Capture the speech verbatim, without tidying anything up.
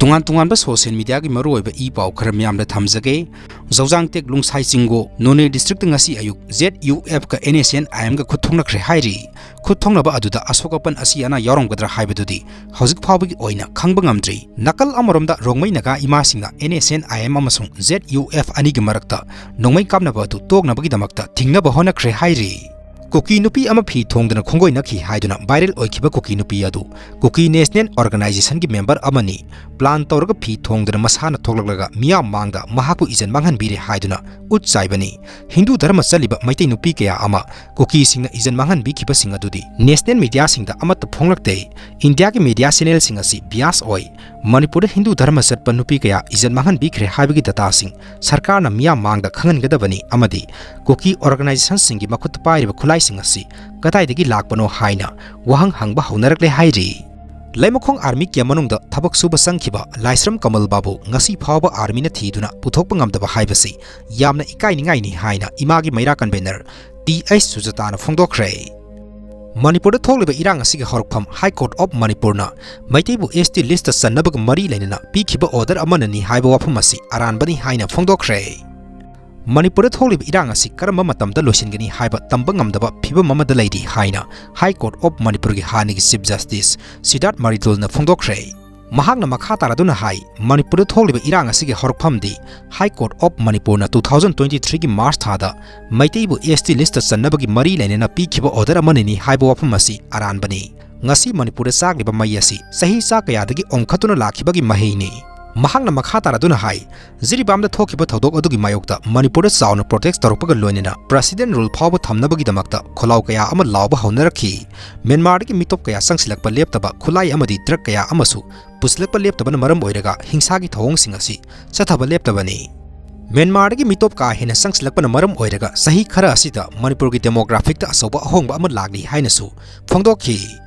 ꯇꯣꯉꯥꯟ ꯇꯣꯉꯥꯟꯕ social mediaꯒꯤ ꯃꯔꯨꯑꯣꯏꯕ ꯏ ꯄꯥꯎ ꯈꯔ ꯃꯤꯌꯥꯝꯗ ꯊꯝꯖꯒꯦ꯫ ꯖꯧꯖꯥꯡꯇꯦꯛ ꯂꯨꯡꯁꯥꯏ ꯆꯤꯡꯒꯣ ꯅꯣꯅꯦ districtꯇ ꯉꯁꯤ ꯑꯌꯨꯛ ZUFꯀ NSCN-IMꯒ ꯈꯨꯠ ꯊꯣꯛꯅꯈ꯭ꯔꯦ ꯍꯥꯏꯔꯤ꯫ ꯈꯨꯠ ꯊꯣꯛꯅꯕ ꯑꯗꯨꯗ ꯑꯁꯣꯛ ꯑꯄꯟ ꯑꯁꯤ ꯑꯅꯥ ꯌꯥꯎꯔꯝꯒꯗ꯭ꯔꯥ ꯍꯥꯏꯕꯗꯨꯗꯤ ꯍꯧꯖꯤꯛ ꯐꯥꯎꯕꯒꯤ ꯑꯣꯏꯅ ꯈꯪꯕ ꯉꯝꯗ꯭ꯔꯤ꯫ ꯅꯥꯀꯜ ꯑꯃꯔꯣꯝꯗ ꯔꯣꯡꯃꯩ ꯅꯥꯒꯥ ꯏꯃꯥꯁꯤꯡꯅ NSCN-IM ꯑꯃꯁꯨꯡ ZUF ꯑꯅꯤꯒꯤ ꯃꯔꯛꯇ ꯅꯣꯡꯃꯩ ꯀꯥꯞꯅꯕ ꯑꯗꯨ ꯇꯣꯛꯅꯕꯒꯤꯗꯃꯛꯇ ꯊꯤꯡꯅꯕ ꯍꯣꯠꯅꯈ꯭ꯔꯦ ꯍꯥꯏꯔꯤ꯫ ꯀꯨꯀꯤ ꯅꯨꯄꯤ ꯑꯃ ꯐꯤ ꯊꯣꯡꯗꯨꯅ ꯈꯣꯡꯒꯣꯏꯅꯈꯤ ꯍꯥꯏꯗꯨꯅ viral ꯑꯣꯏꯈꯤꯕ ꯀꯨꯀꯤ ꯅꯨꯄꯤ ꯑꯗꯨ ꯀꯨꯀꯤ National Organizationꯒꯤ member ꯑꯃꯅꯤ꯫ Plan ꯇꯧꯔꯒ ꯐꯤ ꯊꯣꯡꯗꯨꯅ ꯃꯁꯥꯅ ꯊꯣꯛꯂꯛꯂꯒ ꯃꯤꯌꯥꯝ ꯃꯥꯡꯗ ꯃꯍꯥꯛꯄꯨ ꯏꯖꯟ ꯃꯥꯡꯍꯟꯕꯤꯔꯦ ꯍꯥꯏꯗꯨꯅ ꯎꯠ ꯆꯥꯏꯕꯅꯤ꯫ ꯍꯤꯟꯗꯨ ꯙꯔꯃ ꯆꯠꯂꯤꯕ ꯃꯩꯇꯩ ꯅꯨꯄꯤ ꯀꯌꯥ ꯑꯃ ꯀꯨꯀꯤꯁꯤꯡꯅ ꯏꯖꯟ ꯃꯥꯡꯍꯟꯕꯤꯈꯤꯕꯁꯤꯡ ꯑꯗꯨꯗꯤ national mediaꯁꯤꯡꯗ ꯑꯃꯠꯇ ꯐꯣꯡꯂꯛꯇꯦ꯫ ꯏꯟꯗꯤꯌꯥꯒꯤ media channelꯁꯤꯡ ꯑꯁꯤ bias ꯑꯣꯏ꯫ ꯃꯅꯤꯄꯨꯔꯗ ꯍꯤꯟꯗꯨ ꯙꯔꯃ ꯆꯠꯄ ꯅꯨꯄꯤ ꯀꯌꯥ ꯏꯖꯟ ꯃꯥꯡꯍꯟꯕꯤꯈ꯭ꯔꯦ ꯍꯥꯏꯕꯒꯤ dataꯁꯤꯡ ꯁꯔꯀꯥꯔꯅ ꯃꯤꯌꯥꯝ ꯃꯥꯡꯗ ꯈꯪꯍꯟꯒꯗꯕꯅꯤ ꯑꯃꯗꯤ ꯀꯨꯀꯤ organizationꯁꯤꯡꯒꯤ ꯃꯈꯨꯠꯇ ꯄꯥꯏꯔꯤꯕ ꯈꯨꯠꯂꯥꯏꯁꯤꯡ ꯑꯁꯤ ꯀꯗꯥꯏꯗꯒꯤ ꯂꯥꯛꯄꯅꯣ ꯍꯥꯏꯅ ꯋꯥꯍꯪ ꯍꯪꯕ ꯍꯧꯅꯔꯛꯂꯦ ꯍꯥꯏꯔꯤ꯫ ꯂꯩꯃꯈꯣꯡ army camp ꯃꯅꯨꯡꯗ ꯊꯕꯛ ꯁꯨꯕ ꯆꯪꯈꯤꯕ ꯂꯥꯏꯁ꯭ꯔꯝ ꯀꯃꯜ ꯕꯥꯕꯨ ꯉꯁꯤ ꯐꯥꯎꯕ armyꯅ ꯊꯤꯗꯨꯅ ꯄꯨꯊꯣꯛꯄ ꯉꯝꯗꯕ ꯍꯥꯏꯕꯁꯤ ꯌꯥꯝꯅ ꯏꯀꯥꯏꯅꯤꯡꯉꯥꯏꯅꯤ ꯍꯥꯏꯅ ꯏꯃꯥꯒꯤ ꯃꯩꯔꯥ convener ꯇꯤ ꯑꯩꯆ ꯁꯨꯖꯇꯥꯅ ꯐꯣꯡꯗꯣꯛꯈ꯭ꯔꯦ꯫ ꯃꯅꯤꯄꯨꯔꯗ ꯊꯣꯛꯂꯤꯕ ꯏꯔꯥꯡ ꯑꯁꯤꯒꯤ ꯍꯧꯔꯛꯐꯝ High Court of ꯃꯅꯤꯄꯨꯔꯅ ꯃꯩꯇꯩꯕꯨ ST listꯇ ꯆꯟꯅꯕꯒ ꯃꯔꯤ ꯂꯩꯅꯅ ꯄꯤꯈꯤꯕ order ꯑꯃꯅꯅꯤ ꯍꯥꯏꯕ ꯋꯥꯐꯝ ꯑꯁꯤ ꯑꯔꯥꯟꯕꯅꯤ ꯍꯥꯏꯅ ꯐꯣꯡꯗꯣꯛꯈ꯭ꯔꯦ꯫ ꯃꯅꯤꯄꯨꯔꯗ ꯊꯣꯛꯂꯤꯕ ꯏꯔꯥꯡ ꯑꯁꯤ ꯀꯔꯝꯕ ꯃꯇꯝꯗ ꯂꯣꯏꯁꯤꯟꯒꯅꯤ ꯍꯥꯏꯕ ꯇꯝꯕ ꯉꯝꯗꯕ ꯐꯤꯕꯝ ꯑꯃꯗ ꯂꯩꯔꯤ ꯍꯥꯏꯅ High Court of ꯃꯅꯤꯄꯨꯔꯒꯤ ꯍꯥꯟꯅꯒꯤ Chief Justice ꯁꯤꯗꯥꯔꯊ ꯃꯔꯤꯗꯨꯜꯅ ꯐꯣꯡꯗꯣꯛꯈ꯭ꯔꯦ꯫ ꯃꯍꯥꯛꯅ ꯃꯈꯥ ꯇꯥꯔꯗꯨꯅ ꯍꯥꯏ, ꯃꯅꯤꯄꯨꯔꯗ ꯊꯣꯛꯂꯤꯕ ꯏꯔꯥꯡ ꯑꯁꯤꯒꯤ ꯍꯧꯔꯛꯐꯝꯗꯤ High Court of ꯃꯅꯤꯄꯨꯔꯅ two thousand twenty threeꯒꯤ March ꯊꯥꯗ ꯃꯩꯇꯩꯕꯨ ST listꯇ ꯆꯟꯅꯕꯒꯤ ꯃꯔꯤ ꯂꯩꯅꯅ ꯄꯤꯈꯤꯕ order ꯑꯃꯅꯤꯅꯤ ꯍꯥꯏꯕ ꯋꯥꯐꯝ ꯑꯁꯤ ꯑꯔꯥꯟꯕꯅꯤ꯫ ꯉꯁꯤ ꯃꯅꯤꯄꯨꯔꯗ ꯆꯥꯛꯂꯤꯕ ꯃꯩ ꯑꯁꯤ ꯆꯍꯤ ꯆꯥ ꯀꯌꯥꯗꯒꯤ ꯑꯣꯟꯈꯠꯇꯨꯅ ꯂꯥꯛꯈꯤꯕꯒꯤ ꯃꯍꯩꯅꯤ꯫ ꯃꯍꯥꯛꯅ ꯃꯈꯥ ꯇꯥꯔꯗꯨꯅ ꯍꯥꯏ, ꯖꯤꯔꯤꯕꯥꯝꯗ ꯊꯣꯛꯈꯤꯕ ꯊꯧꯗꯣꯛ ꯑꯗꯨꯒꯤ ꯃꯥꯌꯣꯛꯇ ꯃꯅꯤꯄꯨꯔꯗ ꯆꯥꯎꯅ protest ꯇꯧꯔꯛꯄꯒ ꯂꯣꯏꯅꯅ President rule ꯐꯥꯎꯕ ꯊꯝꯅꯕꯒꯤꯗꯃꯛꯇ ꯈꯣꯜꯂꯥꯎ ꯀꯌꯥ ꯑꯃ ꯂꯥꯎꯕ ꯍꯧꯅꯔꯛꯈꯤ꯫ ꯃ꯭ꯌꯥꯟꯃꯥꯔꯗꯒꯤ ꯃꯤꯇꯣꯞ ꯀꯌꯥ ꯆꯪꯁꯤꯜꯂꯛꯄ ꯂꯦꯞꯇꯕ, ꯈꯨꯠꯂꯥꯏ ꯑꯃꯗꯤ drug ꯀꯌꯥ ꯑꯃꯁꯨ ꯄꯨꯁꯤꯜꯂꯛꯄ ꯂꯦꯞꯇꯕꯅ ꯃꯔꯝ ꯑꯣꯏꯔꯒ ꯍꯤꯡꯁꯥꯒꯤ ꯊꯧꯑꯣꯡꯁꯤꯡ ꯑꯁꯤ ꯆꯠꯊꯕ ꯂꯦꯞꯇꯕꯅꯤ꯫ ꯃ꯭ꯌꯥꯟꯃꯥꯔꯗꯒꯤ ꯃꯤꯇꯣꯞ ꯀꯥ ꯍꯦꯟꯅ ꯆꯪꯁꯤꯜꯂꯛꯄꯅ ꯃꯔꯝ ꯑꯣꯏꯔꯒ ꯆꯍꯤ ꯈꯔ ꯑꯁꯤꯗ ꯃꯅꯤꯄꯨꯔꯒꯤ demographicꯇ ꯑꯆꯧꯕ ꯑꯍꯣꯡꯕ ꯑꯃ ꯂꯥꯛꯂꯤ ꯍꯥꯏꯅꯁꯨ ꯐꯣꯡꯗꯣꯛꯈꯤ꯫